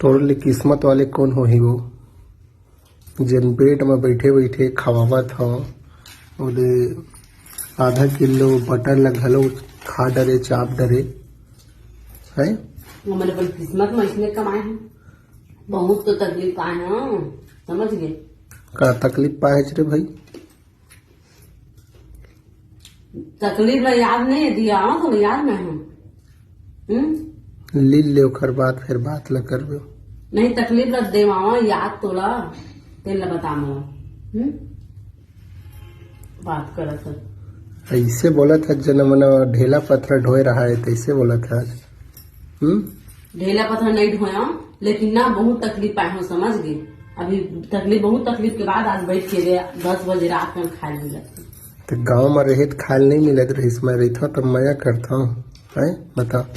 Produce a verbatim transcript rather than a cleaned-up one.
तोर ले किस्मत वाले कोन होही वो, जेन बेड म बइठे बइठे खवावत हव, ओदे आधा किलो बटर ल घलो खा डरे, चाप डरे, है? हमन अपन किस्मत म इसने कमाए हैं, बहुत तो तकलीफ पाए हैं, समझ गए? का तकलीफ पाए हच रे भाई? तकलीफ ला याद नहीं है, दिया तो याद नहीं है। हम्म? लील ले ओखर बाद फिर बात ला करबे। नहीं, तकलीफ ला देवावा याद तोला, तेन ला बता मोला। हम्म? बात करत है। ऐसे बोलत है, जन मन ढेला पत्थर ढोए रहा है, तैसे बोलत है। हम्म? ढेला पत्थर नहीं ढोया, लेकिन ना बहुत तकलीफ पाए हो, समझ गए? अभी तकलीफ, बहुत तकलीफ के बाद आज बैठ के गए, दस बजे रात में खाए मिलत। तो गाँव में रहे तो खाए नहीं मिलत रहीस, मैं रहता तो मया करता हूँ, है? बता।